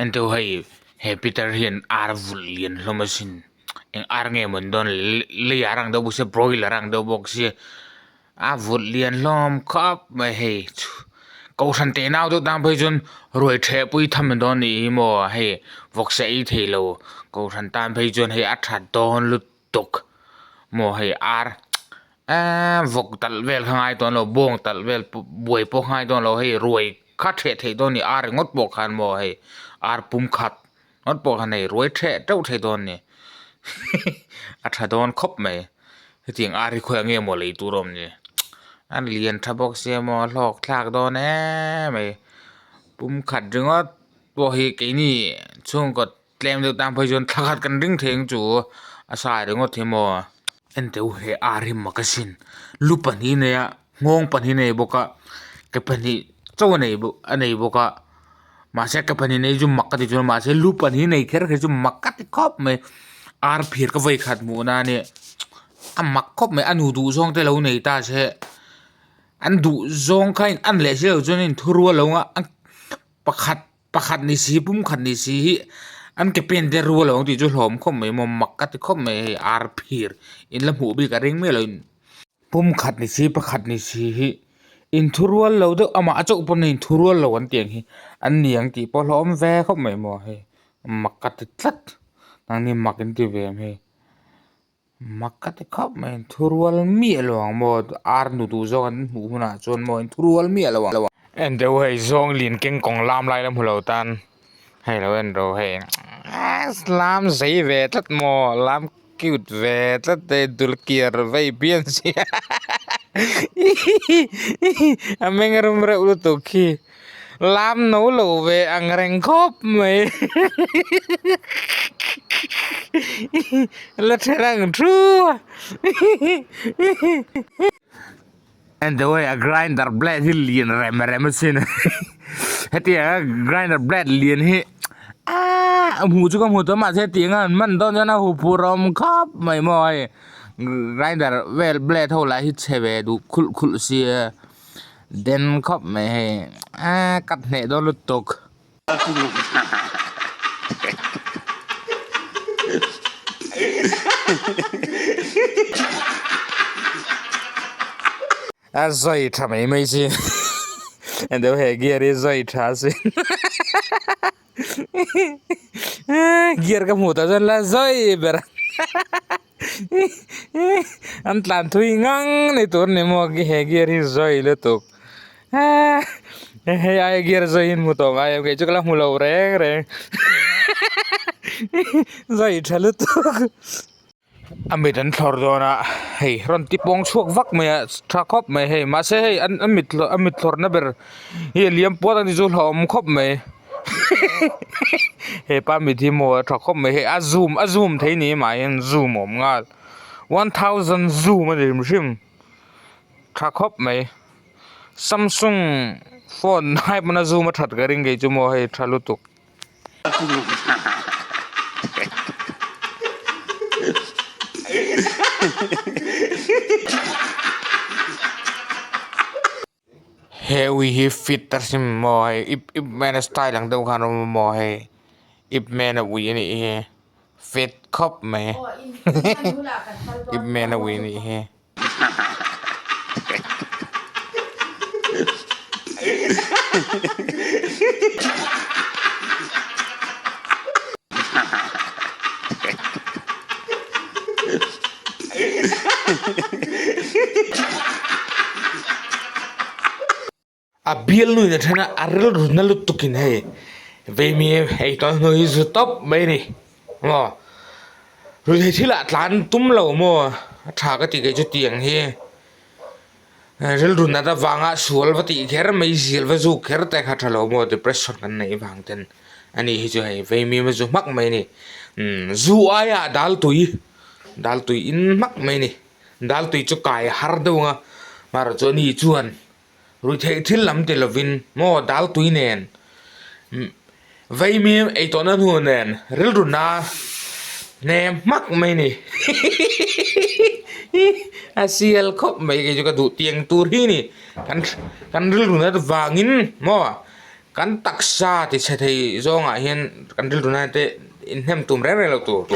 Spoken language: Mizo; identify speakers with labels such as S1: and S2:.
S1: Enteu hei he pitar hian ar vulh lian hlawm asin eng ar nge maw ni dawn le lei ar ang deuh bawk sia broiler ang deuh bawk sia a vulh lian hlawm khawp mai hei kohhran teh nau deuh tan phei chuan ruai theh pui tham ni dawn nih hi maw hei vawksa ei thei lo kohhran tan phei chuan hei a that dawn lutuk maw hei ar eee vawk talh vel kha ngai dawn lo bawng talh vel pawh buai pawh ngai dawn lo hei ruai kha theh theih dawn a ni ar ringawt pawh khan maw hei ar pum khat ngawt pawh khan hei ruai theh teuh thei dawn a ni a tha dawn khawp mai hetiang ar hi khawiah nge maw lei tur a awm ni a lian tha bawk sia maw a hlawk thlak dawn em mai pum khat ringawt pawh hi keini chhungkaw tlem deuh tan phei chuan thla khat kan ring thei ang chu a sa ringawt hi maw enteh u he ar hi mak asin lu pahnih a nei a nghawng pahnih a nei bawk a ke pahnih chauh a nei bawk a nei bawk a mahse ke pahnih nei chu mak ka ti chuan mahse lu pahnih nei kher kher chu mak ka ti khawp mai ar phir ka vawi khat hmuh na ania a mak khawp mai a nu duh zawng te lo nei ta se an duh zawng kha in an leh si loh chuan in thurual lo ang a pakhat. Pakhat ni si pum khat ni si hi an ke pen te rual lo ang tih chu hlawm khawp mai maw mak ka ti khawp mai hei ar phir in la hmuh bik a ring miah lo in pum khat ni si pakhat ni si hi inthurual lo deuh amah a chauh pawn inthurual lo an tih ang hi an ni ang tih pawh hlawm ve khawp mai maw hei mak ka ti tlat nangni mak in ti ve em hei. Mak ka ti khawp mai inthurual miah lo ang maw ar nu duh zawk an hmuh hunah chuan maw inthurual miah lo ang. En deuh hei zawng lin keng kawng lam lai la hmu lo tan hei lo en ro hei lam zei ve tlat maw lam cute ve tlat te dul kiar vei bian sia a meng rum reuh lutuk khi. Lam no lo ve ang reng khawp mai la then ang thu a and the way a grinder blade hi lian rem rem asin hetiang a grinder blade lian hi aaa hmuh chu ka hmu tawh mahse hetiang a an man dawn chuan a huphurh awm khawp mai maw hei grinder vel blade ho lah hi chhe ve duh khulh khulh sia. Den khawp mai hei eee ka hneh dawn lutuk. A zawi tha mai mai chi deuh he gear hi zawi tha si gear ka hmuh tawh chuan la zawi ber a. An tlan thui ngang ni tur ni maw he gear hi zawi lutuk hei aia gear zawi in hmu tawh ngai em kei chu ka la hmu lo reng reng zawi tha lutuk a mit an thlawr dawn a hei rawn ti pawng chhuak vak mai a tha khawp mai hei mahse hei an a mit a mit thlawr na ber hi a liam puat a ni chu hlauhawm khawp mai. Hepa mit hi maw a tha khawp mai hei a zoom a zoom thei ni mah hian zoom a awm nghal 1000 zoom a ni hrim hrim tha khawp mai samsung phone ai pawn a zoom a that ka ring kei chu maw hei tha lutuk. He ui hi fit a hrim maw hei ip ip man a style ang deuh khan a awm a maw hei ip man a ui a nih hi fit khawp mai ip man a ui a nih hi. A bialnu in a then a a rilru na lutuk in hei veimi hei tawng hnu hi zu tawp mai a ni maw ruihtheih thil ah tlan tum lo maw a tha ka ti kei chu tiang hi rilru nat avanga sual va tih kher mai zial va zuk kher te kha tha lo maw depression kan neih vang ten a ni hi chu hei veimi a zu hmak mai a ni zu aia dal tui dal tui in hmak mai a ni. Dal tui chu kai har deuh ang a, mahrawh chu ani chuan ruihtheih thil lam ti lovin maw dal tui nen vaimim ei tawhna hnu nen rilru na hnem hmak mai ni a sial khawp mai kei chu ka duh tiang tur hi ni kan kan rilru na vangin maw. Kan taksa ti chhe thei zawngah hian kan rilru na te inhnem tum reng reng lo tur.